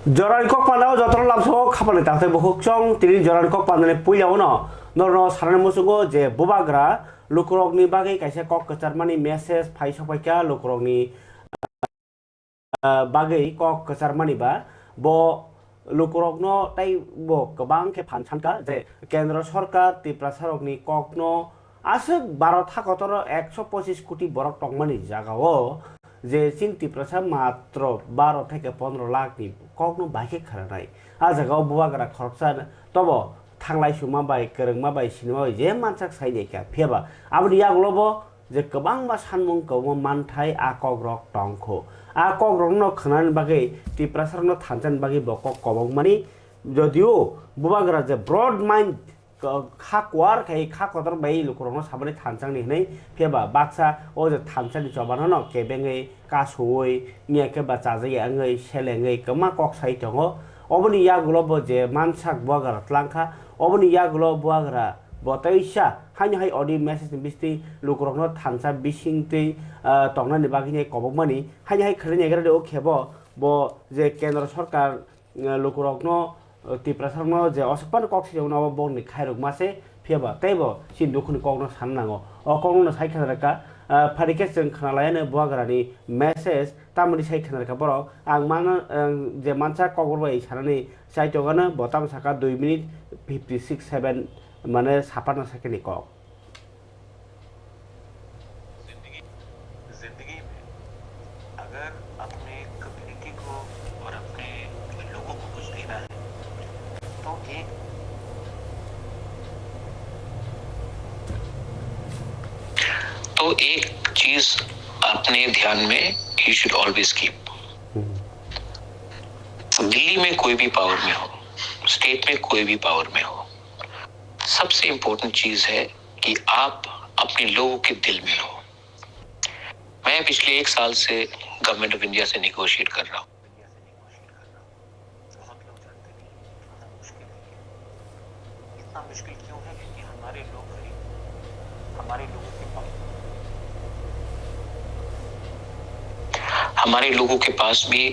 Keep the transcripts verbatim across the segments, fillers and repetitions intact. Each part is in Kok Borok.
Jorani kok pandao jotono lamsao khapani takhtai bukhuk chong. Tini jorani kok pandani puila uno norno sanani muchungo je bubagra lukurokni bagwi kaisa kok kwcharmani message phai sokpaikha lukurokni, ah, bagwi kok kwcharmani ba bo lukurokno tei bo kwbang khe phan sankha je Kendra Sorkar Tiprasarokni kokno aswk Bharat hakotoro ekso pochis koti borok tongmani jagao je chini Tiprasa matro baro theke pondro lakh ni kokno bai khe kharanai. A jagao bubagra khoroksa tobo thanglai suma bai, kwrwngma bai, sinima bai je mansak sai naikha. Phiyaba aboni yagulo bo je kwbangma sanmung kwbangma manthai a kokrok tongkho. A kokrokno khwnani bagwi Tiprasarokno thanchani bagwi bo kok kobokmani, jodio bubagra je broad mind, k-, kha kuar khai kha kotor bai lukurokno sabani thanchangni hwnwi, phiyaba baksa o je thanchani chobanono kebengwi, kasuwi, wngya khe ba chajagya wngwi, selengwi kwma kok sai tongo. Oboni yagulo bo je mansak bubagra tlangkha, oboni yagulo bubagra bo teisa haino hai audio message ni bisingtwi lukurokno thansa bisingtwi, ah, tongnani bagwi kobokmani haino hai khwnwi naigra de o khe bo, bo je Kendra Sorkar, ah, lukurokno, ah, Tiprasarokno je oswk phano kok sijokno abo bongni khairokma se, phiyaba teibo chini dukhuni kokno sana nango. O kokno sai khna rwkha, ah, phari khe chwng khna laiya bubagrani message, tamoni sai khna rwkha borok. Ang mano, ang je mansa kokborok bai sanani chai tongano bo tamo saka dui minute fifty six seven mane sapatna sakani kok. जिंदगी, जिंदगी में अगर अपने कम्युनिटी को और अपने लोगों को कुछ देना है, तो एक, तो एक चीज अपने ध्यान में you should always keep। Delhi में कोई भी पावर में हो, स्टेट में कोई भी पावर में हो, सबसे इंपॉर्टेंट चीज है कि आप अपने लोगों के दिल में हो। मैं पिछले एक साल से गवर्नमेंट ऑफ इंडिया से नेगोशिएट कर रहा हूँ। बहुत लोग जानते नहीं, इतना मुश्किल है ये। इतना मुश्किल क्यों है? क्योंकि हमारे लोग गरीब, हमारे लोगों के पास, हमारे लोगों के पास भी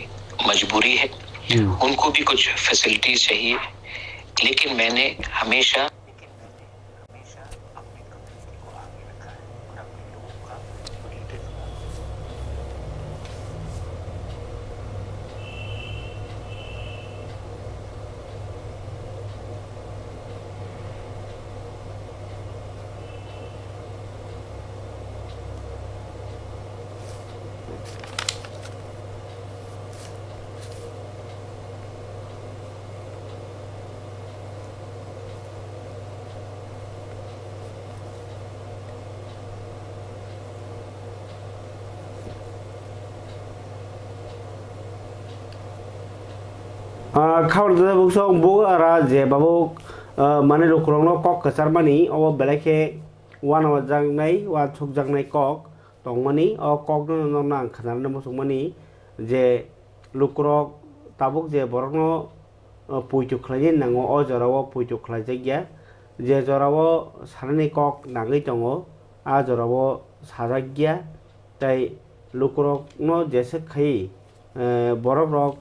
मजबूरी है, हम्म। उनको भी कुछ फैसिलिटीज चाहिए, लेकिन मैंने हमेशा, लेकिन मैंने हमेशा अपनी कम्युनिटी को आगे रखा है और अपने लोगों का लीडर बना। Ah, khabar da bukso bugra je babuk, ah, mane lukurokno kok kwcharmani obo belai khe uanajaknai, uansukjaknai kok tongmani. O kokno nokno ang khwnarwna muchungmani je lukurok tabuk je borokno, o, poito khlainani nango, o jorao poito khlaijakya. Je jorao sanani kok nangwi tongo, a jorao sajakya. Tai lukurokno jeswk khai, eh, borokrok,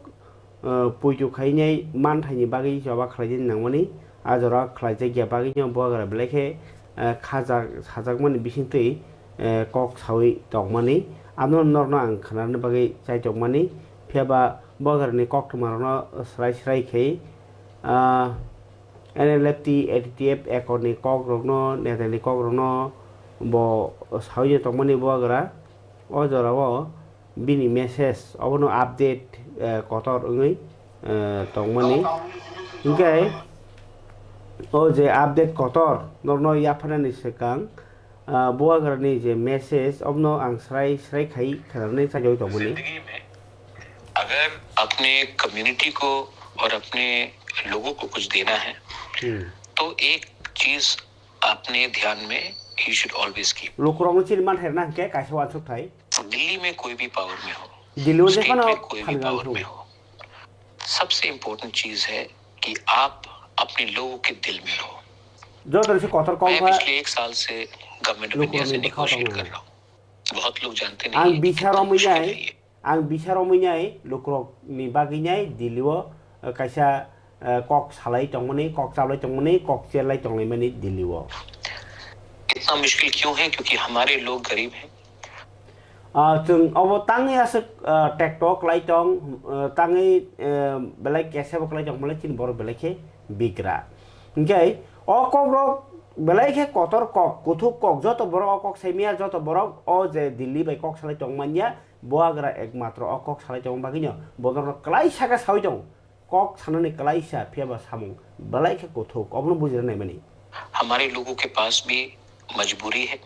eh, poito khainai manthaini bagwi choba khlainani nangmani, a jora khlaijakya bagwino bubagra belai khe, eh, khajak sajakmani bisingtwi, eh, kok saui tongmani, abono norokno ang khwnarwna bagwi chai tongmani. Phiyaba bubagrani koktwmarokno swrai swrai khai, ah, N L F T, A T T F ekorni kokrokno, netani kokrokno bo saui tongmani bubagra. O jorao bini message obono update, eh, kotor wngwi, eh, tongmani. Hinkhe o je update kotor norokno yapharnani swkang, ah, bubagrani je message obono ang srai srai khai khwnarwni chaijagwi tongmani. जिंदगी में अगर अपने कम्युनिटी को और अपने लोगों को कुछ देना है, हम्म। तो एक चीज अपने ध्यान में you should always keep। Lukurokno chini manthairna hinkhe kaisa uansukthai. Delhi में कोई भी पावर में हो, दिल्ली में स्टेट में कोई भी पावर में हो, सबसे इंपॉर्टेंट चीज है कि आप अपने लोगों के दिल में रहो। Joto ni se kotor kok मैं kha पिछले एक साल से गवर्नमेंट ऑफ इंडिया से नेगोशिएट कर रहा हूँ। बहुत लोग जानते नहीं, ang bisa romwi nai, ang bisa romwi nai lukurokni bagwi nai Delhi o eh, kaisa, eh, kok salai tongmani, kok chablai tongmani, kok cherlai tonglaimani Delhi o. इतना मुश्किल क्यों है? क्योंकि हमारे लोग गरीब हैं। Ah, chwng obo tangwi aswk, ah, tekto kwlai tong, ah, tangwi, eh, belai kesa bo kwlai tong, belai chini borok belai khe bigra. Hinkhe o kok rok belai khe kotor kok, kuthuk kok, joto borok o kok sai manya, joto borok o je Delhi bai kok salai tong manya, Bubagra ekmatro o kok salai tongma bagwino bono kwlai saka saui tongo. Kok sanani kwlaisa, phiya ba samung belai khe kuthuk, obono bujina naimani. हमारे लोगों के पास भी मजबूरी है,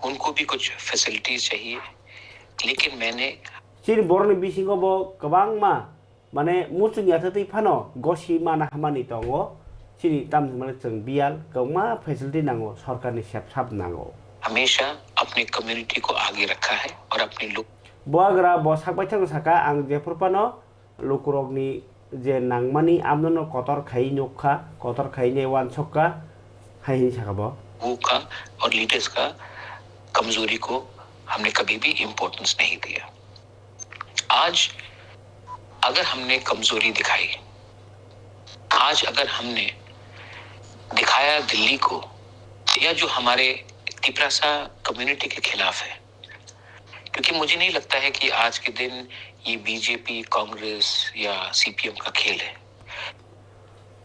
उनको भी कुछ फैसिलिटीज चाहिए, लेकिन मैंने Chini borokni bisingo bo kwbangma, mane, muchung yathatwi phano gosi mana hamani tongo. Chini tamni hwnmale chwng biyal kwbangma facility nango, sorkarni sepsap nango. हमेशा अपने कम्युनिटी को आगे रखा है और अपने लोग Bubagra bo sak baithang saka, ang jephru phano lukurokni je nangmani amnono kotor khaiwi nukkha, kotor khaiwi nai uansukha, hai hwnwi saka bo. लोगों का और लीडर्स का कमजोरी को हमने कभी भी इम्पोर्टेंस नहीं दिया। आज अगर हमने कमजोरी दिखाई, आज अगर हमने दिखाया दिल्ली को, या जो हमारे तिपरासा कम्युनिटी के खिलाफ है, क्योंकि मुझे नहीं लगता है कि आज के दिन ये बीजेपी, कांग्रेस या सीपीएम का खेल है।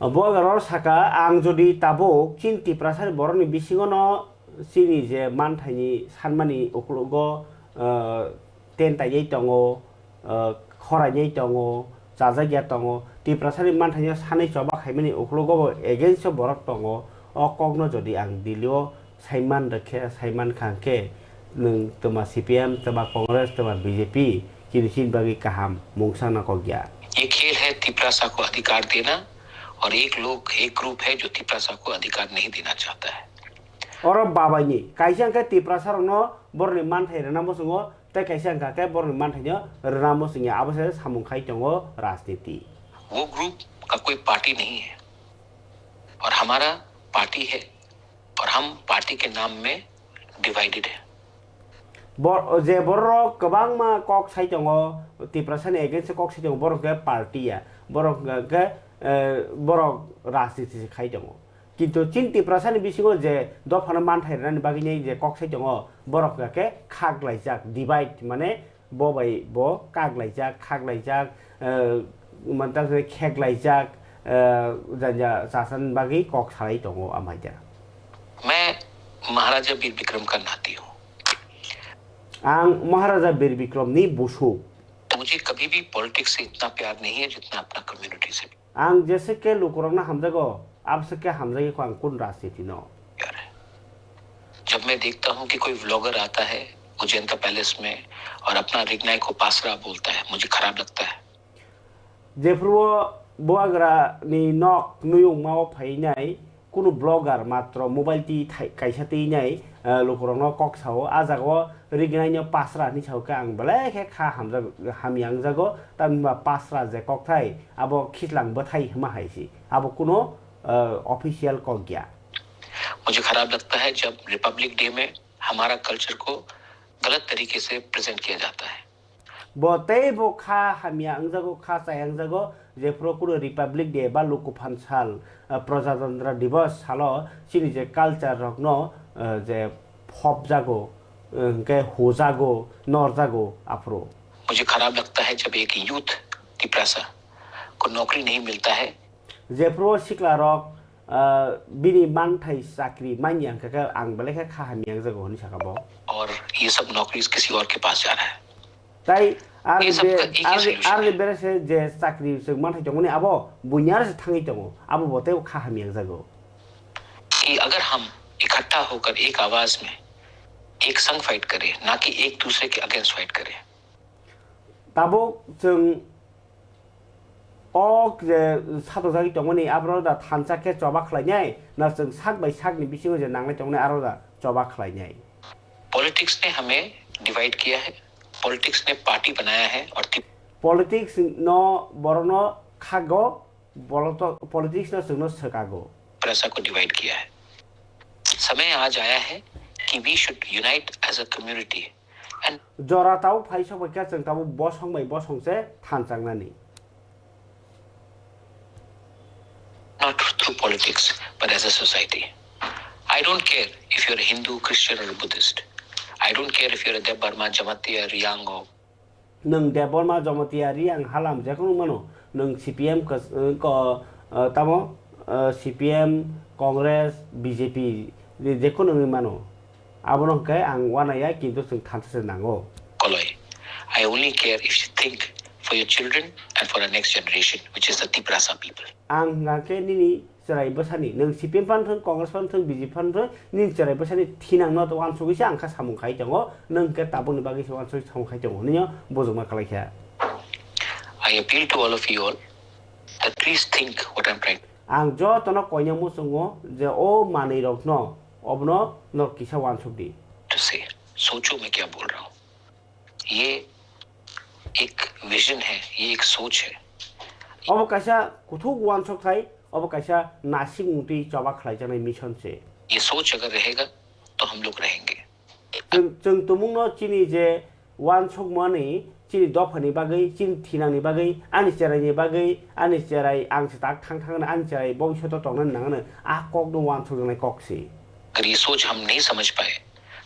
Bubagra saka, ang jodi tabuk chini Tiprasani borokni bisingono chini je manthaini sanmani uklogo, ah, ten taiyai tongo, ah, khorainai tongo, chajakya tongo, Tiprasani manthaino sanwi choba khaimani uklogo bo against o borok tongo, o kokno jodi ang Delhi o saiman rwkhe, saiman kha hwnkhe, nwng twma C P M, twma Congress, twma B J P, chini chini bagwi kaham mungsa no kok ya. ये खेल है तिपरासा को अधिकार देना, और एक लोग, एक ग्रुप है जो तिपरासा को अधिकार नहीं देना चाहता है। Oro babaini kaisa hwnkhe Tiprasa rokno borokni manthai rwna muchungo, tei kaisa hwnkha khe borokni manthaino rwna muchungya, abo se samung khai tongo rajniti. वो ग्रुप का कोई पार्टी नहीं है और हमारा पार्टी है और हम पार्टी के नाम में डिवाइडेड है। Bo-, je borok kwbangma kok sai tongo, Tiprasani against o kok sai tongo, borok hwnkhe party ya, borok hwnkhe, eh, borok rajniti se khai tongo. Kintu chini Tiprasani bisingo je dophano manthai rwnani bagwi nai je kok sai tongo, borok hwnkhe khak laijak, divide, mane bo bai bo kak laijak, khak laijak, eh, mane tamni khek laijak, eh, janja chasani bagwi kok salai tongo amai da. मैं महाराजा वीर विक्रम का नाती हूँ। Ang Maharaja Bir Bikrom ni busuk. मुझे कभी भी पॉलिटिक्स से इतना प्यार नहीं है जितना अपना कम्युनिटी से Ang jeswk khe lukurokno hamjago, abswk khe hamjagwi kho ang kun rajniti no. प्यार है। जब मैं देखता हूँ कि कोई व्लॉगर आता है अजंता पैलेस में और अपना रिगनाय को पासरा बोलता है, मुझे खराब लगता है। Jephru o Bubagra ni nok nuyungma o phainai kunu blogger matro mobile twi thai-, kaisa twi nai, eh, lukurokno kok sao. A jaga o Rignai no pasra hinwi sao khe ang belai khe kha hamjak-, hamya wngjago. Tamni hwnba pasra je kokthai abo khichlang bwthai hwnma hai se. Abo kunu, eh, official kok ya. मुझे खराब लगता है जब Republic day में हमारा कल्चर को गलत तरीके से प्रेजेंट किया जाता है। Bo tei bo kha hamya wngjago, kha chaya wngjago, jephru kunu Republic Day ba Lukuphan sal, ah, Prajatantra Diwas salo chini je culture rokno, ah, je phobjago, ah, hwnkhe hujago, norjago aphuru. मुझे खराब लगता है जब एक यूथ तिपरासा को नौकरी नहीं मिलता है। Jephru sikla rok, ah, bini manthai chakri manya hwnkhe khe ang belai khe kha hamya wngjago hinwi sakha bo. और ये सब नौकरी किसी और के पास जा रहा है। Tai arni Ei sabka be-, iki arni, solution arni hai. Bere se je chakri chwng manthai tongmani abo buini aro se thangwi tongo, abo bo teibo kha hamya wngjago. कि अगर हम इकट्ठा होकर एक आवाज में एक संग फाइट करें, ना कि एक दूसरे के अगेंस्ट फाइट करें। Tabuk chwng o je satok jagwi tongmani aborok da thansa khe choba khlainai, na chwng sak bai sakni bisingo je nanglai tongmani aro da choba khlainai. Politics ने हमें डिवाइड किया है, पॉलिटिक्स ने पार्टी बनाया है और ति- Politics no borokno khago, bolo to politics no chwngno swkago. Tiprasa को डिवाइड किया है। समय आज आया है कि we should unite as a community and Jora tabuk phai sok bai khe chwng tabuk bosong bai bosong se thansangnani. not through politics, but as a society. I don't care if you're a Hindu, Christian, or a Buddhist. I don't care if you're a Debbarma, Jamatia, Riang, or Nwng Debbarma, Jamatia, Riang, Halam, jekono mano. Nwng C P M kos-, uh, ko-, uh, tamo, uh, C P M, Congress, B J P, je-, jekono wngwi mano. Abono hwnkhe ang uanaiya, kintu chwng thansa se nango. Koloi. I only care if you think for your children and for our next generation, which is the Tiprasa people. Ang hwnkha khe nini chwrai bwsani, nwng C P M phano thwng, Congress phano thwng, B J P phano thwng, nini chwrai bwsani thinangno to uansugwi se ang kha samung khai tongo, nwng khe tabukni bagwi se uansugwi samung khai tongo hwnwi no bujukma khlai kha. I appeal to all of you all that please think what I'm trying. Ang jotono koina muchungo je o manwi rokno obono no kisa uansuk di. To say, socho main kya bol raha hu. Ye ek vision hai, ye ek soch hai. Obo kaisa kuthuk uansuk thai, obo kaisa nasing mungtwi choba khlaijaknai mission se. Ye soch agar rahega, to hum log rahenge. Chwng, chwng tumungno chini je uansukmani, chini dophani bagwi, chini thinangni bagwi, ani cheraini bagwi, ani cherai ang se tak thang thang ani cherai bongsoto tongna nangano, a kokno uansukjaknai kok se. Agar ye soch hum nahi samajh paye,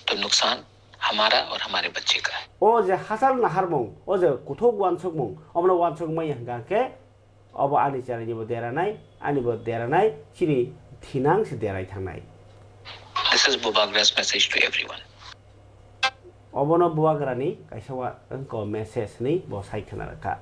to nuksan hamara aur hamare bacche ka hai. O je hachal naharmung, o je kuthuk uansukmung, omono uansuk maya hwnkha khe, obo ani cherainibo deranai, anibo deranai, chini thinang se derai thangnai. This is Bubagra's message to everyone. Obono Bubagrani kaisa wa-, wngkha message hwnwi bo sai khna rwkha.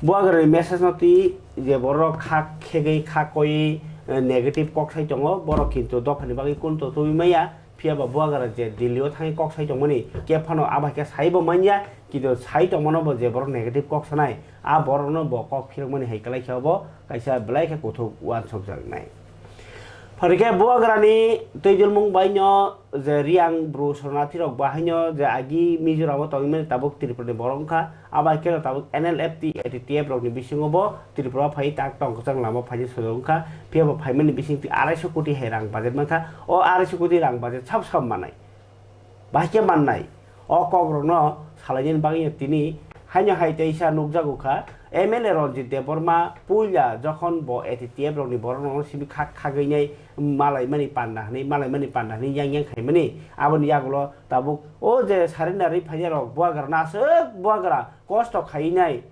Bubagrani message no twi je borok kha khegwi, kha koiwi, eh, negative kok sai tongo, borok kintu dophani bagwi kunto tubui maya, phiya ba Bubagra je Delhi o thangwi kok sai tongmani, khe phano abo hai khe saibo manya, kintu sai tongmano bo je borok negative kok sanai, a borokno bo kok phirokmani hai kwlai khe obo kaisa belai khe kuthuk uansukjaknai. Phai khe Bubagrani twijlmung bai no je Riang Bru Sornathi rok bahaino je agi Mizoram o tongwi mani tabuk Tripura ni borok wngkha, abo hai khe tabuk N L F T, A T T F rok ni bisingo bo Tripura o phai tak tong kwchang lama phaini sojak wngkha, phiya bo phaimani bising twi arai so koti hai rang budget mankha, o arai so koti rang budget sab sab manai. Bahai khe mannai. O kokrokno salainani bagwi tini haino hai teisa nukjago kha, M L A Ranjit Debbarma puila jokhon bo A T T F rokni borokno simi khak khagwinai malaimani panda hwnwi, malaimani panda hwnwi yang yang khaimani. Aboni yagulo tabuk o je surrender rwi phainai rok buagra no aswk buagra kosto khainai.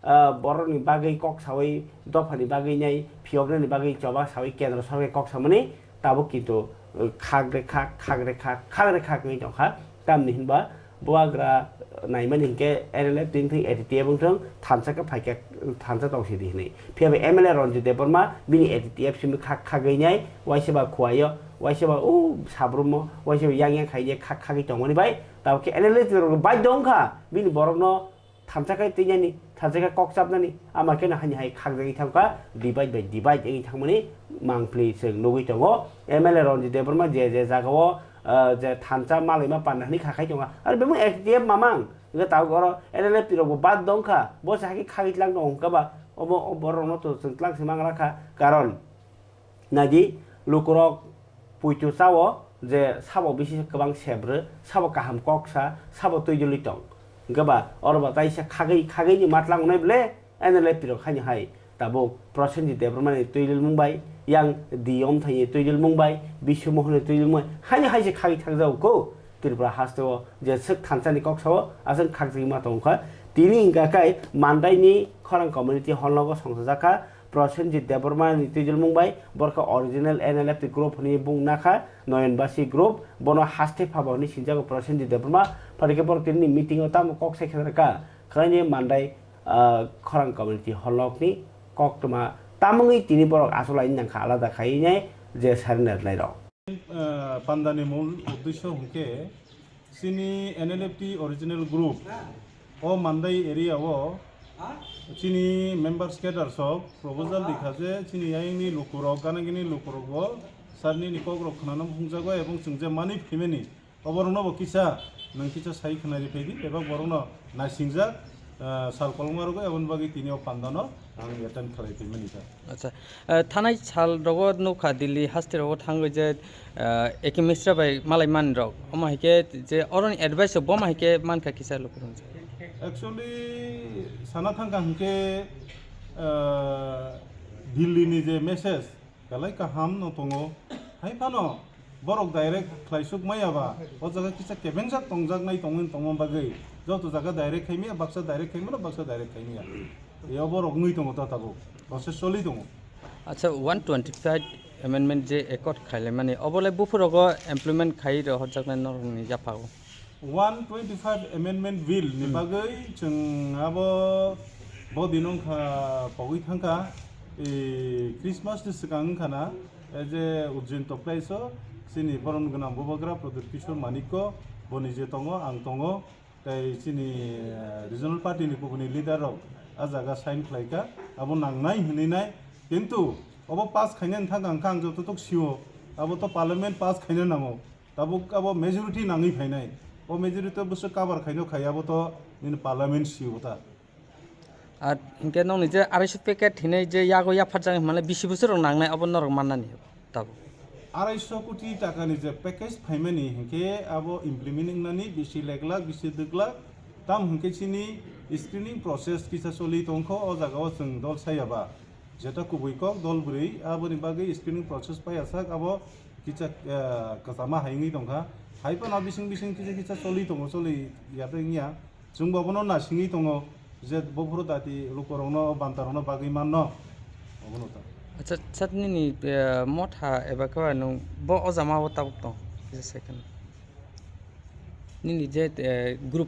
Ah, borokni bagwi kok sawi, dophani bagwi nai phiyoknani bagwi choba sawi kendro sorkar kok samani tabuk kintu, uh, khak de khak, khak de khak, khak de khak wngwi tongkha. Tamni hinba buagra naimani hinkhe N L F tini thung A T T F wngthung thansa khe phaikhe thansa tongsi di hinwi. Phiya ba M L A Ranjit Debbarma bini A T T F simi khak khagwi nai waisa ba khuaio, waisa ba o sabrumo, waisa ba yang yang khainai khak khagwi tongmani bai tabuk khe N L F rok bai dongkha bini borokno thansa khe twinani, thansa khe kok chapnani, ama kheno hani hai khakjagwi thangkha, divide by divide wngwi thangmani mangpli chwng nugwi tongo. M L A Ranjit Debbarma je je jagao, ah, je thansa malaima panda hwnwi kha khai tongo. Aro bebak A T T F mamang, hwnkhe tabuk oro N L F T rokbo bad dongkha, bo se hakhe khagwi tlang tongo hwnkhe ba, obo, o borokno to chwng tlang se mang rakha, karon Naidi, lukurok puitu chao je sabo bisi kwbang sebrw, sabo kaham kok sa, sabo twijlwi tong. Hwnkhe ba, oro ba taisa khagwi, khagwini matlang wngnai ble, N L F T rok haino hai tabuk Prosenjit Debbarmani twijlwimung bai, yang Diyom Thaini twijlwimung bai, Bishu Mohoni twijlwimung bai, haino hai se khagwi thangjago kho. Tripura hasteo je swk thansani kok sao, aswk khakjagwi ma tongkha. Tini hwnkha khe Mandaini khorang community hall nogo songchajakha. Prosenjit Debbarma ni twijlmung bai, borok khe original N L F T group hwnwi bung nakha, Noyon Basi group, bono haste phaba hwnwi sinjago Prosenjit Debbarma, phai khe borok tini meeting o tamo kok sai khe rwkha, khwlaini Mandai, ah, khorang community hall ni koktwma tamungwi tini borok achuk laini nangkha alada khaiwi nai je surrender rwnairok. Ah, pandani mul uddesho hwnkhe chini N L F T original group o Mandai area o chini members cadres rok proposal dikha je chini ayangni lukurok, ganagini lukurok bo sir nini kokrok khwnana phungjago ebong chwng je mani phaimani oborokno bo kisa nwng kisa sai khwnari phaidi, bebak borokno naisingjak, ah, sal kolokma rwgwi aboni bagwi tini o pandano ang attend khlai phaimani kha. Acha, ah, thanai sal rogo nukha Delhi haste rogo thangwi je, ah, Eki Misra bai malai man rok. Omo hai khe je oroni advice bo ma hai khe mankha kisa lukurok. Actually, sana thangkha hwnkhe, ah, Delhi ni je message belai kaham no tongo, hai phano borok direct khlaisuk maya ba, o jaga kisa kebengjak tongjaknai tongmani tongma bagwi joto jaga direct khaimaya, baksa direct khaimano, baksa direct khaimaya. Yo borok wngwi tongo ta tabuk, process choli tongo. Acha, one twenty five amendment je accord khailaimani, obolai buphurogo implement khai rohorjaknai norokni yaphago. One twenty five amendment bill ni bagwi chwng abo bo din wngkha pogwi thangkha, e, Christmas ni swkang wngkha na, e, je Ujjain Toplaiso chini borom gwnang bubagra Pradyut Kishore Manikko, boni je tongo, ang tongo, tei chini, eh, regional party ni kubuni leader rok a jaga sign khlaikha, abo nangnai hinwi nai, kintu obo pass khainani thang ang kha ang jototok sio, abo to parliament pass khaina nango, tabuk abo majority nangwi phainai, o majority bwswk cover khaino khai abo to nini parliament sio ta. Ar hinkhe nokni je arai so packet hinwi je yago yapharjak hinmale bisi bosor rok nangnai obo norok mannani tabuk. Arai so koti taka ni je package phaimani hinkhe abo implement wngnani bisi leglak bisi dwglak, tam hinkhe chini screening process kisa choli tongkho o jaga o chwng dol saya ba. Jeta kubui kok dol bwrwi aboni bagwi screening process paiya sak abo kisa, eh, kwchama hai wngwi tongkha. Hai phano bising bising kisa kisa choli tongo, choli ya tei wngya. Chwngbo abono nasingwi tongo je buphuru dati lukurokno, bantarokno bagwi manno. Obono ta. Acha, sir, nini, eh, motha eba khe nwng bo o jama o tabuk tong? Kisa sai kheno. Nini je, eh, group.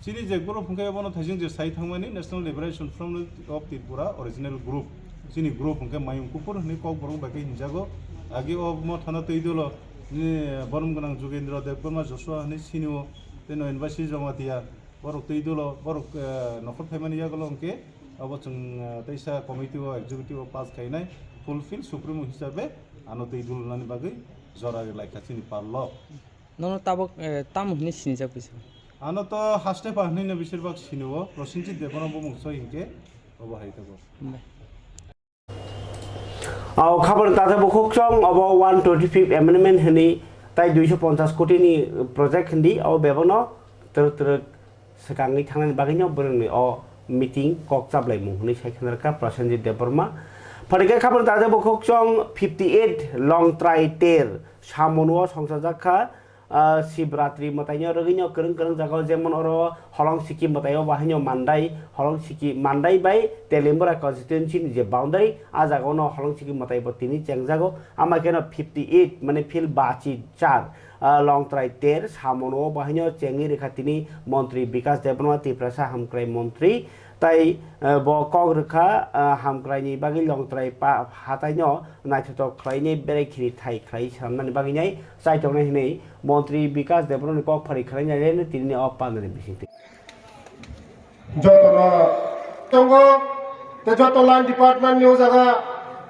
Chini je group hwnkhe obono thaising je sai thangmani National Liberation Front of Tripura original group. Chini group hwnkhe Mayung Kuphur hwnwi kokborok bai khe hinjago. Agi o mothano twi dolo nini borom gwnang Jugendra Debbarma Joshua hwnwi sinio, tei Noyan Baisi Jamatia. Borok twi dolo, borok, eh, nokhor phaimani yagulo hwnkhe abo chwng, eh, teisa committee o executive o pass khainai fulfill supremo hisabe ano twi dulnani bagwi jora ri laikha chini parlo. Nono tabuk, eh, tamo hwnwi sinijak bisa? Ano to haste pa hwnwi no bisir bak sinio, Prosenjit Debbarma bumung soi hinkhe obo hai tabuk. Bai. O khabor tata bukhuk chong obo one twenty fifth amendment hwnwi tai duiso ponchas koti ni project hindi o bebakno twrwk twrwk swkangwi thangnani bagwino bwrwngni o meeting kok chaplaimung hwnwi sai khna rwkha Prosenjit Debbarma. Phaikhe khabor tata bukhuk chong fifty eight Longtrai ter Samono songchajak kha. Ah, Shivratri mwtaino rwgwino kwrwng kwrwng jagao, jemon oro Holong Siki mwtaio bahaino Mandai, Holong Siki Mandai bai Telimbura constituency ni je boundary, ah jagao no Holong Siki mwtai bo tini chengjago, ama kheno fifty eight mane field bachi char, ah, Longtrai ter Samono bahaino chengwi rwkha tini montri Bikas Debbarma, Tiprasa hamkrai montri, tai, ah, bo kok rwkha, ah, hamkrai ni bagwi Longtrai pa hatai no naithotok khlainai berai khini thai khlai swnamnani bagwi nai chai tongnai hwnwi Montri Bikas Debbarmani kok phari khwlainai le tini o pandani bisingtwi. Jotono tongo, te joto line department ni o jaga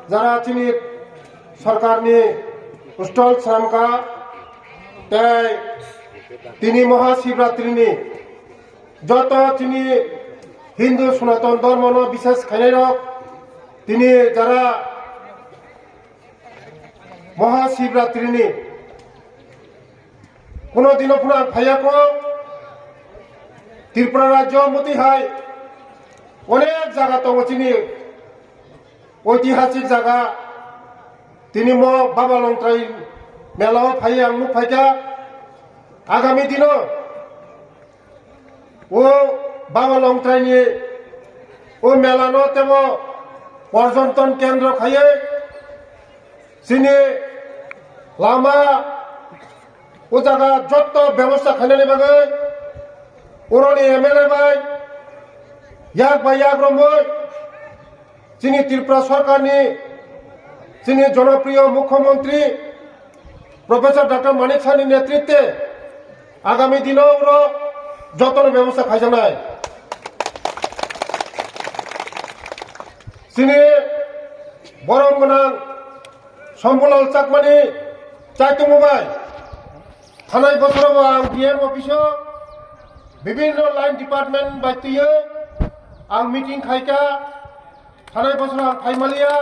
jara chini sarkar ni stall swnamkha, tei tini Maha Shivratri ni joto chini Hindu Sanatan Dharma no biswas khainai rok tini jara Maha Shivratri ni kuno dino phano ang phaiya kho. Tripura rajyo moti hai onek jaga tongo chini oitihasik jaga. Tini mo Baba Longtrai mela o phai ang nuk phaikha. Agami dino o Baba Longtrai ni o mela no tebo porjonton kendro khaiwi chini lama o jaga jotto bebosta khainani bagwi oroni M L A bai yak bai yak romwi chini Tripura sorkarni chini jonopriyo mukhyamantri Professor Doctor Manik Sahni netritwe agami dino oro jotono bebosta khaijaknai. Chini borom gwnang Shambhulal Chakmani chaitungmo bai thanai bosorobo ang D M office o bibhinno line department bai twiwi ang meeting khaikha. Thanai bosor ang phaimaliya,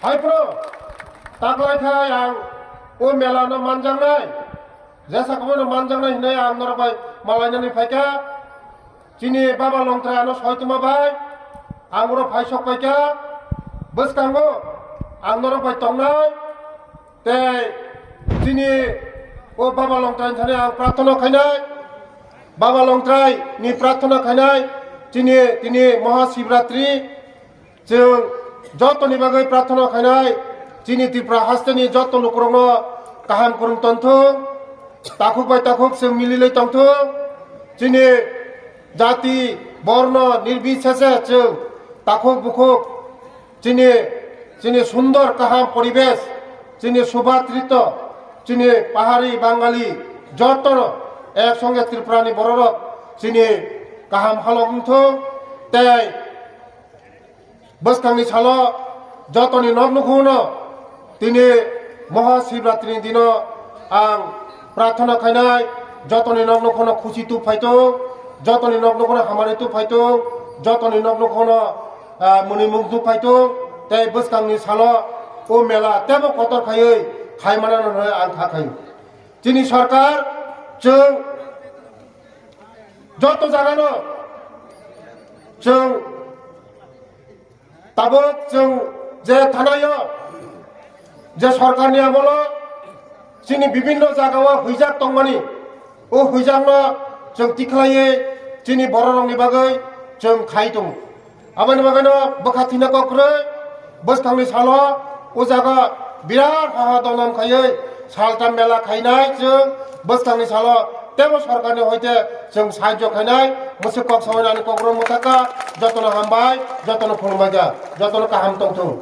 hai phano taklai khai ang o mela no manjaknai, jesa komo no manjaknai hinwi ang norok bai malainani phaikha. Chini Baba Longtrai ano soi tongma bai ang oro phai sok paikha. Bwskango ang norok bai tongnai, tei chini o Baba Longtrai thani ang prarthana khainai. Baba Longtrai ni prarthana khainai, chini tini Mahashivratri, chwng jotoni bagwi prarthana khainai, chini Tripura hasteni joto lukurokno kaham kwrwng tongthung, takhuk bai takhuk chwng mililwi tongthung, chini jati, borno, nirbisese chwng takhuk bukhuk chini, chini sundor kaham poribesh, chini subhatrito, chini pahari Bangali, jotono ek songe Tripurani bororok chini kaham halok wngthung, tei bwskangni salo jotoni nok nukhungno tini Mahashivratri ni dino ang prarthana khainai, jotoni nok nukhungno khusi tub phaito, jotoni nok nukhungno hamari tub phaito, jotoni nok nukhungno ah, mwnwi mung tub phaito, tei bwskangni salo o mela tebo kotor khaiwi khaimana hwnwi ang kha khaio. Chini sorkar chwng joto jagano chwng tabuk chwng je thanaio je sorkarni amolo chini bibinno jagao huijak tongmani, o huijakno chwng tikhlaiwi chini bororokni bagwi chwng khai tongo. Aboni bagwino bwkha thwina kok kwrwi bwskangni salo o jaga birat hoho donom khaiwi salta mela khainai chwng bwskangni salo tebo sorkarni hoite chwng sahajyo khainai. Mwswk kok sawi nani kok rw mwthaka, jotono hambai, jotono khulumbai kha, jotono kaham tongthung.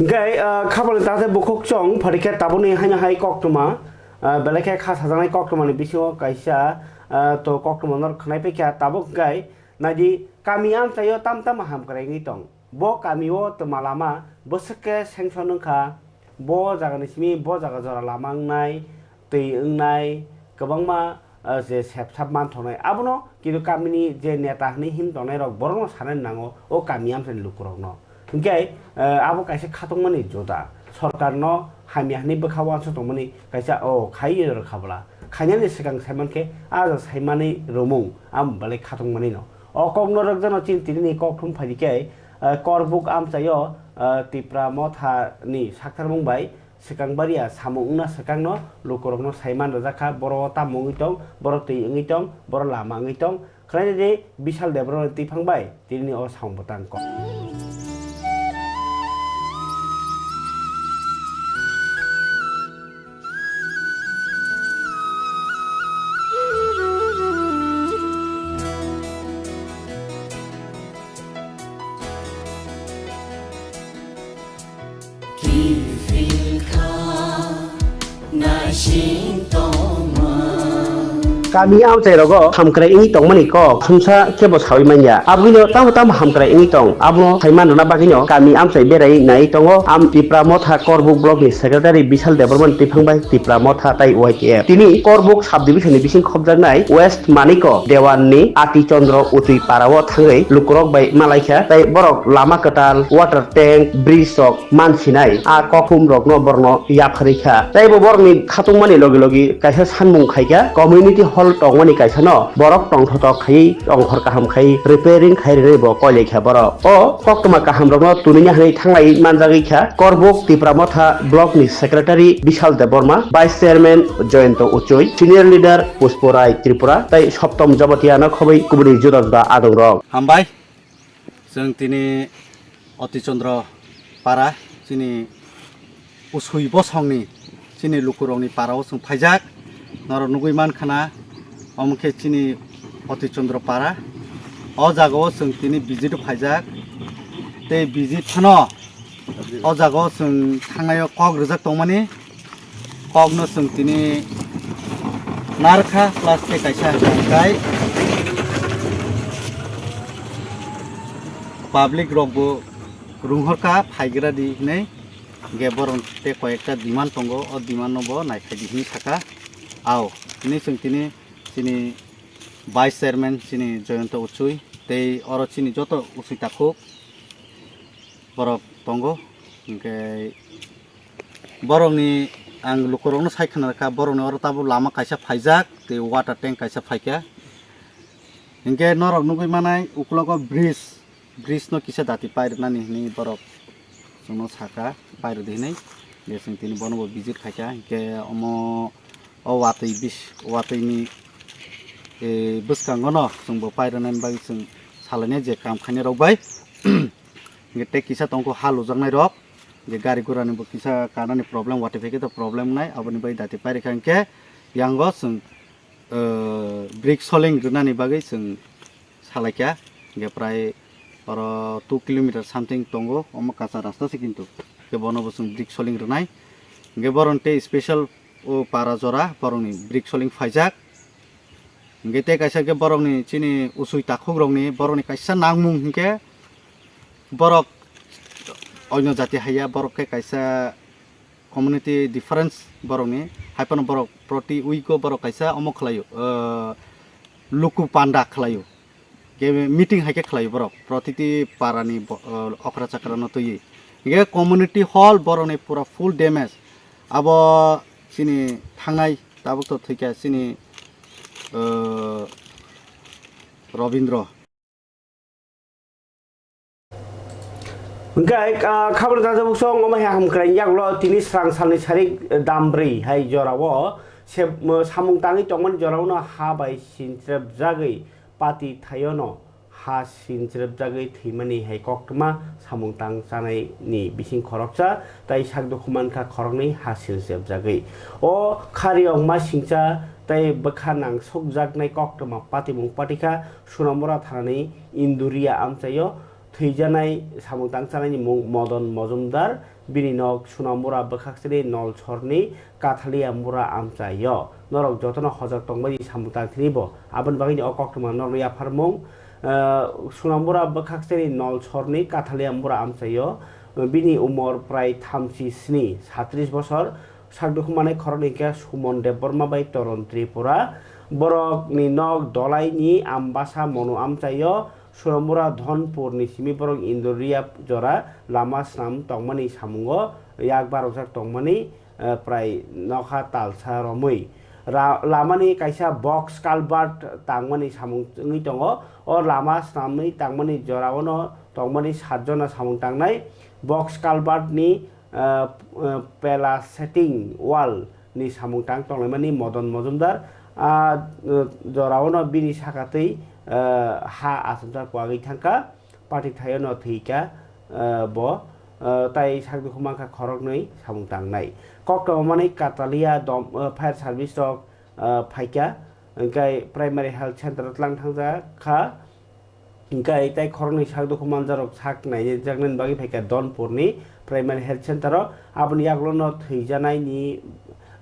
Hingke, ah, khabangni tate bukhuk chong pharikhe tabukni haino hai koktwma, ah, belai khe kha sajaknai koktwmani bisingo kaisa, ah, to koktwma norok khwnai paikha tabuk hingke naidi kami amchaio tam tamo hamkrai wngwi tong. Bo kamio twma lama bwswk khe sanction wngkha, bo jagani simi bo jaga jora lama wngnai, twi wngnai, kwbangma, ah, je sep sap manthoknai. Abono kintu kamini je neta hwnwi him tongnai rok borokno sanani nango o kami amchaini lukurokno. Hinkhe, ah, abo kaisa khatungmani juda. Sorkarno hamya hwnwi bwkha uansuk tongmani kaisa o khai rwkha bwla. Khainani swkang saimankhe ah jaga saimani rwmung amo belai khatungmanino. O kokno rwkjakno chini tinini kokthum phaikhe, ah, Korbuk amchaio, ah, Tipra Motha ni saktharmung bai swkang baria samung wngna swkangno lukurokno saiman rwjakha, boro tamo wngwi tong, boro twi wngwi tong, boro lama wngwi tong, khlainani Bishal Debbarma ni twiphang bai tinini o samung bwtang kok. Kiphilkha naising tongma. Kami amchai rogo hamkrai wngwi tongmani kok sumsa kebo sawi manya. Abwino tamo tamo hamkrai wngwi tong, abono saiman rwna bagwino kami amchai berai nai tongo. Am Tipra Motha Korbuk Block ni Secretary Bishal Debbarma ni twiphang bai Tipra Motha tai Y T F. Tini Korbuk Sub Division ni bising khobjaknai West Maniko Dewan ni Ati Chandra Utui Para o thangwi lukurok bai malaikha, tai borok lama kwtal, water tank, bridge rok mansinai a kokhum rokno borno yapharwi kha. Tai bo borokni khatungmani logi logi kaisa sanmung khaikha, community hall tongmani kaisa no borok tongthotok khai tongkhor kaham khai repairing khai rwnai bo koilai kha borok. O koktwma kaham rokno tunini hai thanglai manjagwi kha Korbuk Tipra Motha Block ni Secretary Bishal Debbarma, Vice Chairman Jayanta Uchoi, Senior Leader Pushpo Rai Tripura tai Soptom Jabatia no khobwi kubuni juda juda adong rok. Hambai. Chwng tini Oti Chandra para, chini Usui bosongni, chini lukurokni para o chwng phaijak. Norok nugwi mankha na, omo khe chini Oti Chandra para. O jaga o chwng tini visit o phaijak. Tei visit phano o jaga o chwng thangnai o kok rwjak tongmani. Kokno chwng tini narkha, plus tei kaisa hwnkha hwnkhe public rokbo rwngkhorkha phaigradi hinwi, hwnkhe borok tei koi ekta demand tongo, o demand no bo naikhaidi hinwi sakha. Ao hinwi chwng tini chini Vice Chairman chini Jayanta Uchui, tei oro chini joto Uchui takhuk borok tongo. Hinkhe borokni ang lukurokno sai khna kha, borokni oro tabuk lama kaisa phaijak, tei water tank kaisa phaikha. Hinkhe norok nugui manai, ukulogo bridge, bridge no kisa dati pairwnani hinwi borok chwngno sakha, pairwdi hinwi. Je chwng tini bonobo visit khaikha, hinkhe omo o watwi bis-, watwini, e, bwskango no chwngbo pairwnani bagwi chwng salainai je kam khainai rok bai. Hinkhe tei kisa tongkho ha lujaknai rok, je gari gura ni bo kisa kanani problem, watwi phaikhe to problem wngnai, aboni bagwi dati pairikha hinkhe yango chwng, eh, brick soling rwnani bagwi chwng salaikha, hinkhe prai oro two kilometer something tongo, omo kacha rasta se kintu, hinkhe bono bo chwng brick soling rwnai, hinkhe boron tei special o para jora borokni brick soling phaijak. Hinkhe tei kaisa khe borokni chini Uchui takhukrokni borokni kaisa nangmung hinkhe borok oino jati haiya, borok khe kaisa community difference borokni, haiphano borok proti week o borok kaisa omo khlaio, ah, luku panda khlaio. Khe meeting hai khe khlaio borok, protiti parani bo-, ah, okra chakra no twiwi. Hinkhe community hall borokni pura full damage. Abo chini thangnai tabuk to thwikha chini, ah, Robindro. Hwnkhe, ah, khabor dajabuk song omo hai hamkrai yagulo tini srang salni sarik, eh, dambrwi hai jorao se, mo, samung tangwi tongmani jorao no ha bai sinchrebjagwi pati thaio no ha sinchrebjagwi thwimani hai koktwma samung tang chanai ni bising khoroksa tai sak dukhu mankha khoroknwi ha sinchrebjagwi. O khariyokma singcha tai bwkha nang sukjaknai koktwma patimung patikha Sonamura thanani Induria amchaio. Thwijanai samung tangchanai ni mung Modon Mojumdar, bini nok Sonamura bwkhaksani Nolsorni Kathalia Mura amchaio. Norok jotono hojak tongbai samung tangthini bo. Aboni bagwi o koktwma norok yapharmung, eh, Sonamura bwkhaksani Nolsorni Kathalia Mura amchaio. Bini umor prai thamchi sni, satrish bosor. Sakdukhumanai khoroknwi khe Sumon Debbarma bai Toron Tripura. Borokni nok Dolaini Ambasa Monu amchaio. Sonamura Dhonpurni simi borok Induria jora lama swnam tongmani samungo yak barokjak tongmani, eh, prai nokha talsa romwi. Ra-, lamani kaisa box culvert tangmani samung wngwi tongo. O lama swnamwi tangmani joraono tongmani satjona samung tangnai. Box culvertni ah, ah, pela setting wall ni samung tang tonglaimani Modon Mojumdar, ah, ah, joraono bini sakatwi, ah, ha achomsa kwagwi thangkha, pathik thaio no thwikha, ah, bo, ah, tai sakdukhu mankha khoroknwi samung tangnai. Koktwma manwi Katalia dom, ah, fire service rok, ah, phaikha, hwnkhe primary health center o tlang thangjakha. Hwnkhe tei khoroknwi sak dukhu manjarok sak naijaknani bagwi phaikha Dhonpurni primary health center o. Aboni yagulono thwijanaini,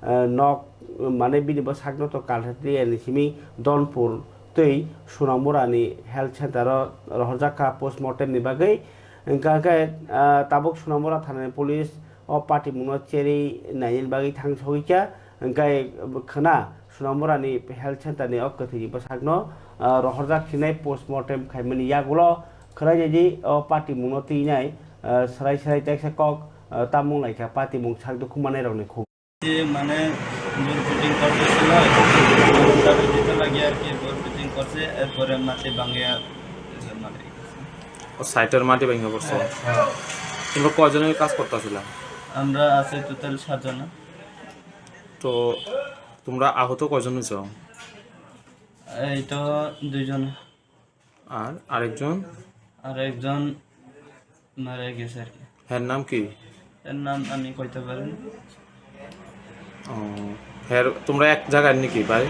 eh, nok, mane bini bwsakno to Kalheti ni simi Dhonpur tei Sonamurani health center o rohorjak kha postmortem ni bagwi. Hwnkhe, eh, tabuk Sonamura thanani police o patimungno cherwi nainani bagwi thang sogwi kha, hwnkhe khwna Sonamurani health center ni o kwthwini bwsakno, ah, rohorjak sinai postmortem khaimani yagulo khwlainani o patimungno twinai, ah, swrai swrai teksa kok, ah, tamung laikha patimung sak dukhu manairokni khuk. যে মানে bore fitting করতেছিল, তারপরে দিতে লাগে আর কি, bore fitting করছে, এরপরে মাটি ভাঙিয়া এসে মারা গেছে। ও, সাইটের মাটি ভেঙে পড়ছে। হ্যাঁ। তোমরা কয়জনের কাজ করতেছিলা? আমরা আছি টোটাল সাতজন। তো তোমরা আহত কয়জন হয়েছো? এই তো দুইজন। আর আরেকজন? আর একজন মারা গেছে আর কি। হ্যার নাম কি? এর নাম আমি কইতে পারি না। ও, হ্যার, তোমরা এক জায়গার নাকি বাড়ি?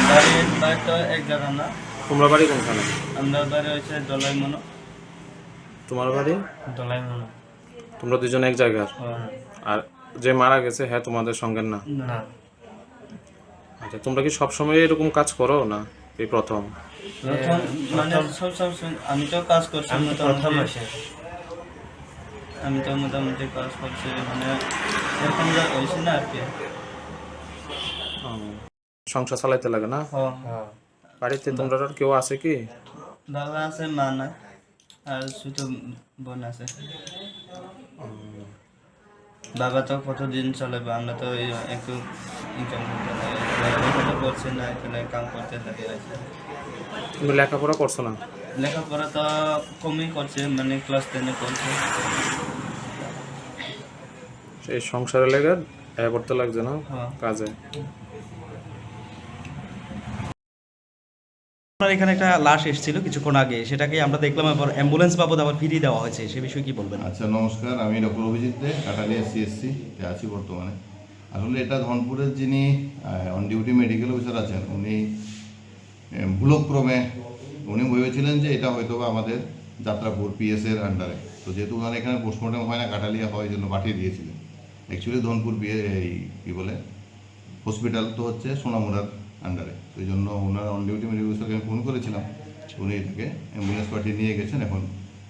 বাড়ি, বাড়ি তো এক জায়গা না। তোমরা বাড়ি কোনখানে? আমরা বাড়ি হচ্ছে দলাইমনো। তোমার বাড়ি? দলাইমনো। তোমরা দুজন এক জায়গার? হ্যাঁ। আর যে মারা গেছে, হ্যাঁ, তোমাদের সঙ্গের না? না। আচ্ছা, তোমরা কি সবসময় এরকম কাজ করো না এই প্রথম? প্রথম, হ্যাঁ, মানে, প্রথম। সব, সব, সব, আমি তো কাজ করছি আমি তো মোটামুটি। প্রথম আসি। আমি তো মোটামুটি কাজ করছি, মানে, এরকম যা হয়েছে না আর কি। ও, সংসার চালাইতে লাগে না? হ্যাঁ। হ্যাঁ। বাড়িতে তোমরা আর কেউ আছে কি? বাবা আছে, মা নাই, আর শুধু বোন আছে। বাবা তো কতদিন চলে বা, আমরা তো এই একটু ইনকাম করতে পারি না, এখানে করছে না, এখানে কাম করতে থাকে আর কি। তুমি লেখাপড়া করছো না? লেখাপড়া তো কমই করছে, মানে ক্লাস টেনে করছে। এই সংসারে লেগে আয় করতে লাগছে না? হ্যাঁ। কাজে। আপনার এখানে একটা লাশ এসেছিল কিছুক্ষণ আগে, সেটাকে আমরা দেখলাম আবার অ্যাম্বুলেন্স বাবদ আবার ফিরিয়ে দেওয়া হয়েছে, সে বিষয়ে কি বলবেন? আচ্ছা, নমস্কার, আমি ডক্টর অভিজিৎ দে, কাটালিয়া সিএসসি তে আছি বর্তমানে। আসলে এটা ধনপুরের যিনি অন ডিউটি মেডিকেল অফিসার আছেন, উনি এ, ভুলক্রমে উনি ভেবেছিলেন যে এটা হয়তো বা আমাদের যাত্রাপুর পিএস এর আন্ডারে। তো যেহেতু ওনার এখানে পোস্টমর্টম হয় না, কাটালিয়া হয়, এই জন্য পাঠিয়ে দিয়েছিলেন। অ্যাকচুয়ালি ধনপুর পিএ এই কী বলে, হসপিটাল তো হচ্ছে সোনামুড়ার আন্ডারে। তো এই জন্য ওনারা অন ডিউটি মেডিকেল অফিসারকে আমি ফোন করেছিলাম, উনি এটাকে অ্যাম্বুলেন্স পাঠিয়ে নিয়ে গেছেন। এখন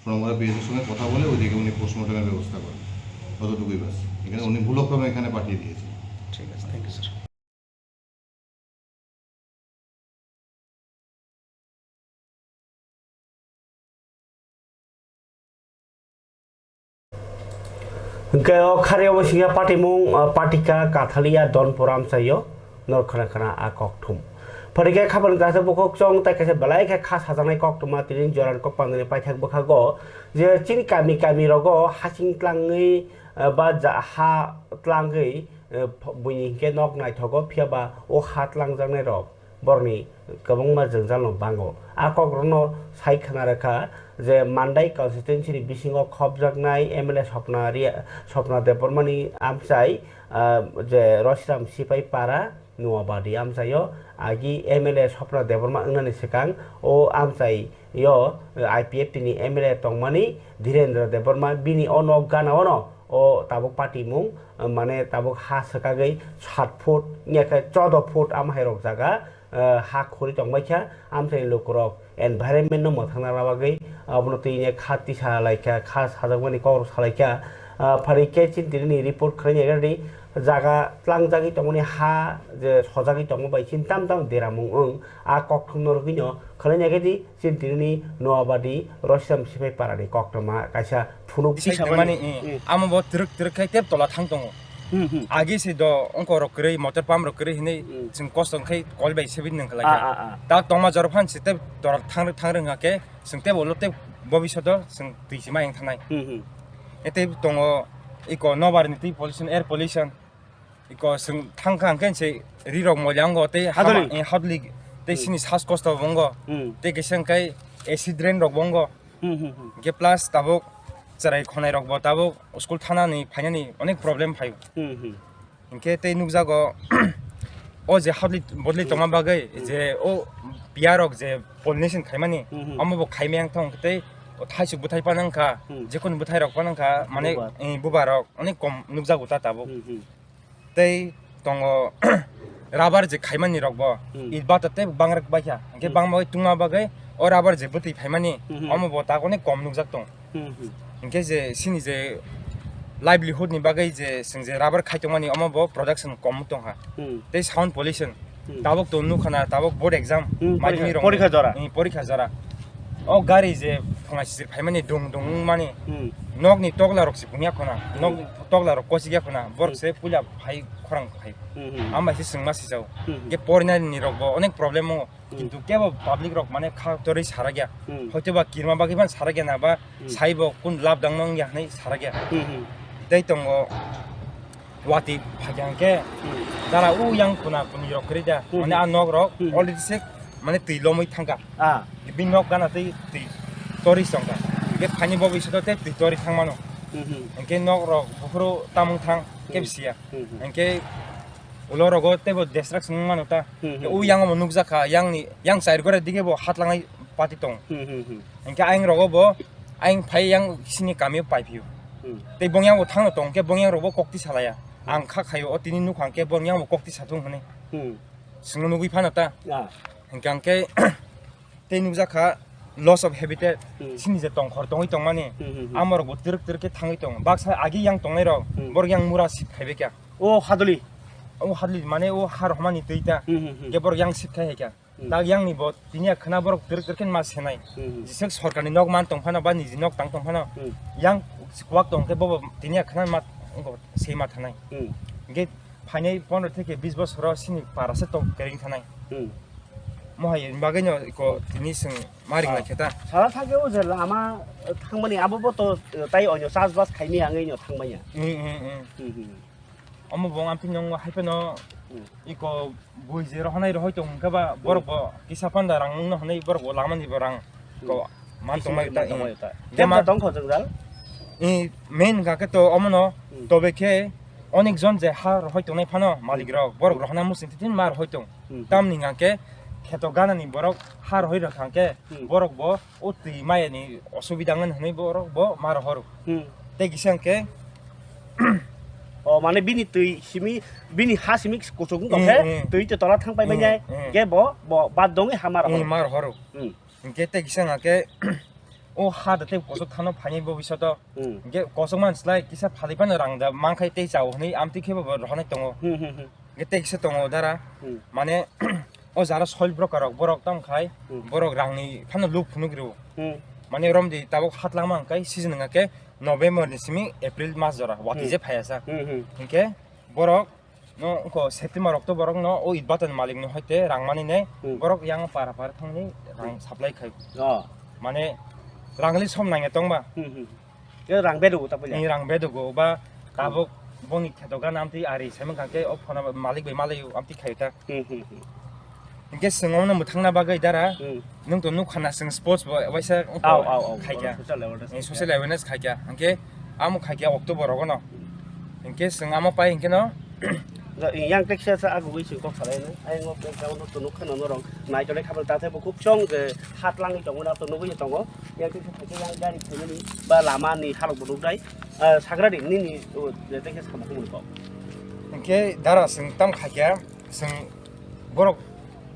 সোনামুড়া পিএস এর সঙ্গে কথা বলে ওইদিকে উনি পোস্টমর্টমের ব্যবস্থা করেন, অতটুকুই ব্যাস। এখানে উনি ভুলক্রমে এখানে পাঠিয়ে দিয়েছেন। ঠিক আছে, thank you sir. Hwnkhe o khari obo singya patimung, ah, patika kathalia don poram sayo, nor khana khana a kok thum. Phaikhe khapan kaisa bukhuk chong tai kaisa belai khe kha sajaknai kok tuma tini joran kok pandani paithak bwkhago je chini kami kami rogo hasing tlangwi, ah, ba ja ha tlangwi, eh, ph-, buini hinkhe nok naithogo, phiya ba o ha tlangjaknai rok borokni kwbangma jwngjal no bango. A kok rokno sai khna rwkha je Mandai constituency ni bisingo khopjaknai M L A Swapna Ria-, Swapna Debbarma ni amchai, ah, je Roshiram Sipai Para Nuabadi amchaio agi M L A Swapna Debbarma wngnani swkang o amchai yo I P F T ni M L A tongmani Dhirendra Debbarma bini o nok gana ono o tabuk patimung, mane tabuk ha swkagwi sat foot wngya khe choudo foot ama hai rok jaga, eh, ha khuri tongbaikha, amchaini lukurok environment no mwthangna bagwi abono twi kha tisa laikha, kha sajakmani kokrok salaikha, ah, phaikhe chini tini report khwlainai jaga tlangjagwi tongmani ha je sojagwi tongma bai chini tamo tamo deramung wng a kokthumno rwgwino khwlainai khe di. Chini tini Noabadi Roshiram Sipai Parani koktwma kaisa phunuk Bisi tongmani, eh, hmm, amo bo twrwk twrwk khai tep tola thang tongo. Hmm, hmm. Agi se do ongko rok kwrwi, motor pump rok kwrwi hinwi, hmm, chwng kosto khai kol bai sebi nang khlai. Ah, ah, ah. Ta tongma jor phan se tep tola thang thang rwng khe chwng tep ulo tep bobisoto chwng twi sima yang thanai. Hmm, hmm. Ete tongo iko nobar ni twi pollution, air pollution. Iko chwng thang kha hwnkhe se ri rok moila wngo tei hama, hadoli, eh, hadoli tei, hmm, sini sas kosto bo wngo. Hmm. Tei kisa hwnkhe acid rain rok bo wngo. Hmm, hmm, hmm. Hwnkhe plus tabuk chwrai khonai rok bo tabuk school thanani phainani onek problem phaio. Hmm, hmm. Hwnkhe tei nukjago o je hadoli bodoli, hmm, tongma bagwi, hmm, je o piya rok je pollination khaimani, hmm, hmm, omo bo khaimaya wngthong tei o thaisuk bwthai phano wngkha, hmm, jekunu bwthai rok phano wngkha, mane, bubar, eh, bubar rok onek kom nukjago ta tabuk. Hmm, hmm. Tei tongo rubber je khaimani rok bo, hmm, it bata tei bangrwk baikha. Hwnkhe, hmm, bangma bai tungma bagwi o rubber je bwtwi phaimani, hmm, hmm, omo bo tak onek kom nukjak tong. Hmm, hmm. Hwnkhe je sini je livelihood ni bagwi je chwng je rubber khai tongmani omo bo production kom tongkha. Hmm. Tei sound pollution. Hmm. Tabuk to nukha na, tabuk board exam, hmm, madhyamik porikha, rok porikha jora. Hmm, porikha jora. O gari je phunga sisir phaimani dung dung wngmani, hmm, nokni tokla rok se pungya khona, hmm, nok tokla rok kochikya khona, borok, hmm, se puila phai khorang phai. Hmm, hmm. Ambai se chwngma sijao. Hmm, hmm. Ge porinani rok bo onek problem o. Hmm. Kintu kebo public rok mane kha torwi sarakya. Hmm. Hoito ba kirma bagwi ban sarakya na ba, hmm, sai bo kun lab dang nang ya hinwi sarakya. Hmm, hmm. Tei tongo watwi phai hwnkhe, hmm, dara u yang kuna kuni rok kwrwi da. Hmm. Mane a nok rok, hmm, already se mane twi lomwi thangkha. Ah. Bini nok gana twi, twi torwi chongkha. Hwnkhe phaini bo bisingo tei twi torwi thangmano. Hmm, hmm. Hwnkhe nok rok buphuru tamung thang, hmm, kebo siya. Hmm, hmm. Hwnkhe ulo rogo teibo destruction wng mano ta. Hmm, hmm, u hmm. Yang omo nukjakha, yang ni, yang chair gore dige bo hatlangnai pati tong. Hmm, hmm, hmm. Hwnkhe ayang rogo bo, ayang phai yang sini kamio paiphio. Hmm. Tei bong yang bo thangno tong, hwnkhe bong yang rogo kokti salaya. Hmm. Ang kha khaio, o tini nukha hwnkhe bong yang bo kokti sathung hwnwi. Hmm. Chwngno nugwi phano ta. Ah. Hwnkhe ang khe tei nukjakha loss of habitat, hmm, sini je tongkhor tongwi tongmani, hmm, hmm, hmm, amorok bo twrwk twrwk khe thangwi tongo. Baksa agi yang tongnai rok, hmm, borok yang mura sip khaibai kha. O hadoli? O hadoli mane o har homani twi ta. Hmm, hmm, hmm. Ge borok yang sip khai hai kha. Hmm. Tak yang ni bo tini ya khna borok twrwk twrwk khe ma senai. Hmm. Jisek sorkar ni nok man tong phano ba niji nok tang tong phano. Hmm. Yang kuwak tong khe bobo tini ya khna ma se ma thanai. Hmm. Ge phainai pondro theke bis bosoro sini para se tong kering thanai. Hmm. Mohai bagwi no ko tini seng ma ring Ah. lai khe ta. Sara thangkhe o je lama, eh, thangmani abo bo to, eh, tai onyo chas bas khaimani hangwi no thangmanya. Hmm, hmm, hmm. Hmm, hmm. Omo bo amtwi nongo hai phano Hmm. iko bui je rohonai rohoi tong hwnkhe ba borok Hmm. bo kisa panda rang wngno hwnwi borok bo lamani bo rang Hmm. ko man Kisa tongmai man ta, tongmai hmm. ta. Kema Kemta tongkho jwngjal? I main hwnkha khe to omono Hmm. tobe khe onek jon je ha rohoi tongnai phano malik Hmm. rok borok Hmm. rohona muchung tini ma rohoi tong. Hmm. Tamni hwnkha khe kheto ganani borok ha rohoi rwkha hwnkhe Hmm. borok bo o twi maya ni osubida wngmani hwnwi borok bo ma rohoro. Hmm. Tei kisa hwnkhe O mane bini twi simi, bini ha simi kuchuk wng tong khe, Hmm, hmm. twi to tola thang pai Hmm, manya, hmm. khe bo, bo bad dongwi ha ma Hmm, rohoro. Ma rohoro. Hmm. Hwnkhe tei kisa hwnkhe o ha da tei kosok thano phainai bo bisato. Hmm. Hwnkhe kosok man slai kisa phalwi phano rang da man khai tei chao hwnwi amtwi khe bo rohonai tongo. Hmm, hmm, hmm. Hwnkhe tei kisa tongo dara, Hmm. mane o jara soil broker rok borok tamo khai Hmm. borok rangni phano luk phunuk rwo. Hmm. Mane romdi tabuk hat langma hwnkhe season hwnkhe November ni simi April mas jora watwi Hmm. je phaiya sa. Hmm, hmm. Hwnkhe borok no wngkho September, October rok no o itbata ni malik ni hoite rang mani ne Hmm. borok yang para para thangni rang Hmm. supply khai. Oh. Mane rangli som nangya tongba. Hmm, hmm. Khe rang bedugo ta puila? Ni rang bedugo ba tabuk boni kheto gana amtwi ari saimang kha khe o phone malik bai malai amtwi khayo ta. Hmm, hmm, hmm. Hwnkhe chwng omono mwthangna bagwi dara, Hmm. nwng to nukha na chwng sports bo waisa wngkha Au, au, au. Khaikha. Social awareness Eh, khaikha. Social awareness khaikha. Hwnkhe amo khaikha October rogono. Hmm. Hwnkhe chwng amo pai hwnkhe no. Yang teksa sa agugwi chwng kok salai no. Ayang o khe gao no to nukha no norok. Nai tole khabang ta thebo khub chong je hat langwi tongo na to nugwi tongo. Yang teksa khaikha yang gari phaimani ba lama ni halok bo nukdai. Ah, sagra di nini o je teksa samung kok. Hwnkhe dara chwng tam khaikha. Chwng borok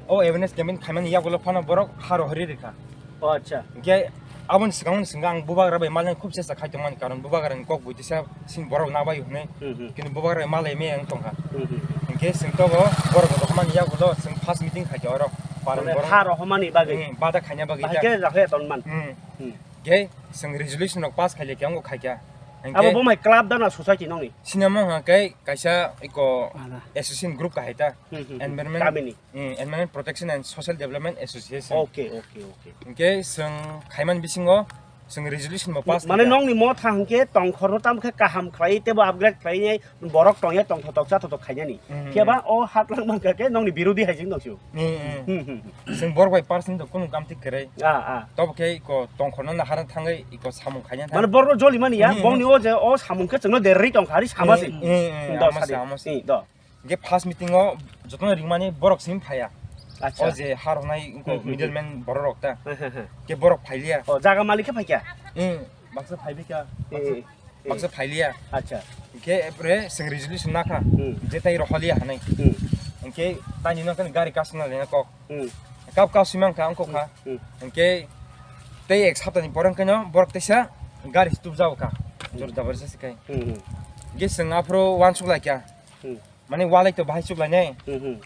o awareness campaign khaimani yagulo phano borok ha rohorwi rikha. O acha. Hwnkhe aboni swkang, swkang ang bubagra bai malnai khub chesta khai tongmani, karon bubagrani kok buitisa sini borok nabai hwnwi. Hmm, hmm. Kintu bubagra bai malai me ang tongkha. Hmm, hmm. Hwnkhe chwng tobo borok rohormani yagulo chwng first meeting khaikha oro. Parani Mane borok ha rohormani bagwi. Hmm, bada khaina bagwi Bahai ta. Khe rakhya tonman. Hmm. Hmm. Hwnkhe chwng resolution rok pass khailai khe ang khaikha. Abo Hwnkhe bo mai club dana society nongni? Sinamo hwnkhe kaisa iko Wala. Association group kahai ta. Hmm, hmm, hmm. Environment, Kamini? Hmm, Environment Protection and Social Development Association. Okay, okay, okay. Hwnkhe chwng khaiman bisingo chwng resolution bo pass Mane khaikha. Nongni motha hwnkhe tongkhorno tamo khe kaham khlai teibo upgrade khlainai borok tongya tongthotok chathotok khainani. Hmm, Khe hmm. Ba o hat lang mankha khe nongni birodhi hai jeng dongsu. Hmm, hmm. Hmm, hmm, hmm. Chwng borok bai personal to kunu kam thik kwrwi. Ah, ah. Tobo khe iko tongkhorno naharna thangwi iko samung khaina thang. Mane borokno joli mani ya, Hmm, hmm. Bongni o je o samung khe chwngno derri tongkha ari sama se. Hmm, hmm, hmm. Do Ama sadi. Se, ama se. Hmm, do. Hwnkhe first meeting o jotono ringmani borok simi phaiya. Acha. O je ha rwnai wngkho Hmm, hmm, hmm. Middleman borok rok ta. Hmm, hmm, hmm. Khe borok phailiya. O jaga malik khe phaikya? Hmm, baksa phaibikha. Hmm, hmm. Baksa phailiya. Acha. Hwnkhe epre chwng resolution nakha. Hmm. Je tai roholiya hanai. Hmm. Hwnkhe taini no gari kasna lena kok. Hmm. Kap kap swi mankha wngkha. Hmm. Hwnkhe tei ek saptani pore hwnkhe no borok teisa gari tubjao kha. Hmm. Jor jabardasti khai. Hmm, hmm. Hwnkhe chwng aphuru uansuk laikha. Hmm. Mane walai to bahai chuk lainai. Hmm, hmm.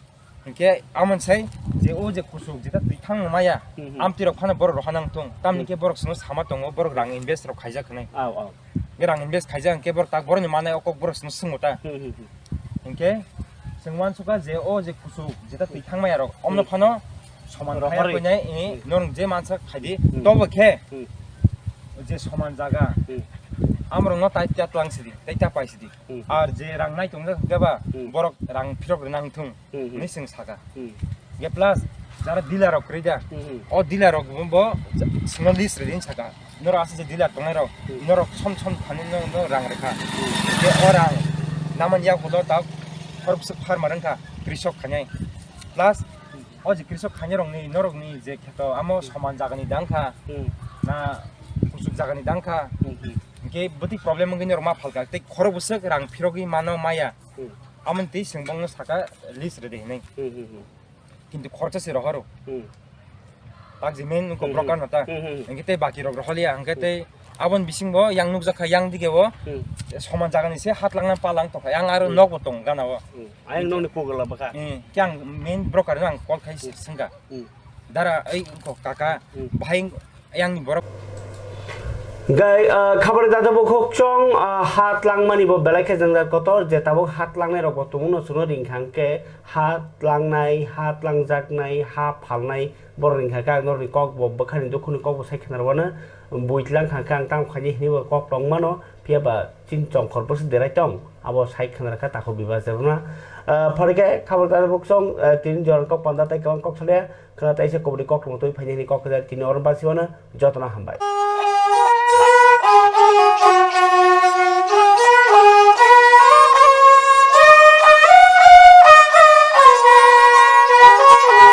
Hwnkhe amon sai je o je kusuk jeta twi thang maya. Hmm, hmm. Amtwi rok phano borok rohana wngthung. Tamni Hmm. Khe borok chwngno sama tongo, borok rang invest rok khaijak hwnwi. Au, au. Hwnkhe rang invest khaijak hwnkhe borok tak borokni manai o kok borok chwngno swngo ta. Hmm, hmm, hmm. Hwnkhe chwng uansukha je o je kusuk jeta twi thang maya rok omno Hmm. Phano soman Rohorwi. Khaiya koinai, eh, Hmm. Norok je mansa khaidi, Hmm. Tobo khe Hmm. Je soman jaga. Hmm. Amrokno tai ta tlang sidi, tai ta pai sidi. Hmm. Ar je rang nai tongjak hwnkhe ba Hmm. Borok rang phirok rwna wngthung Hmm, hmm. Hwnwi chwng saka. Hmm. Hwnkhe plus jara dealer rok kwrwi da. Hmm, hmm. O dealer rok bo chwngno list rwdi hwn saka. Norok aswk je dealer tongnai rok, Hmm. Norok som som thani no, no rang rwkha. Hmm. Hwnkhe o rang namani yagulo ta khoroksa farmer wngkha, krisok khainai. Plus O je krisok khainai rokni, norokni je kheto amo Hmm. Soman jagani dangkha, Hmm. Na kusuk jagani dangkha. Hmm, hmm. Hwnkhe bwtwi problem wngwi norok ma phalkha. Tei khorok bwswk rang phirogwi mano maya. Hmm. Amoni twi chwng bongno saka list rwdi hinwi. Hmm, hmm, hmm. Kintu khoroksa se rohoro. Hmm. Tak je main wngkha Hmm, broker hmm. No ta. Hmm, hmm. Hwnkhe tei baki rok rohorliya, hwnkhe Hmm. Tei Aboni bisingo yang nukjakha, yang dige o Hmm. soman jagani se hatlangna palang tongkha. Yang aro Hmm. nokbo tong gana o. Hmm. Ayang nokni pogla bwkha. Hmm. Kyang main broker no ang call khai Hmm. sengkha. Hmm. Dara, ei, ko kaka, Hmm. bahai yang ni borok. Gai, ah, khabar dada bo khokchong, ah, hatlangmani bo belai khe jwngjal kotor, je tabuk hatlangnai rok bo tongno chwngno ringkha hwnkhe, hatlangnai, hatlangjaknai, ha phalnai, borok ringkha khe ang norokni kok bo bwkhani dukhuni kok bo sai khna rwano, buitlang kha khe ang tamo khaini hinwi bo kok tong mano, phiya ba chini chongkhor bwswk derai tong, abo sai khna rwkha takhuk bibar jebwna. Ah, phorikhe khabar dada bo khokchong, ah, tini jorani kok panda tei kwbang kok salya, khna taisa kubuni kok tongma twi phaini hinwi kok khe tini oro basi mano, jotono hambai.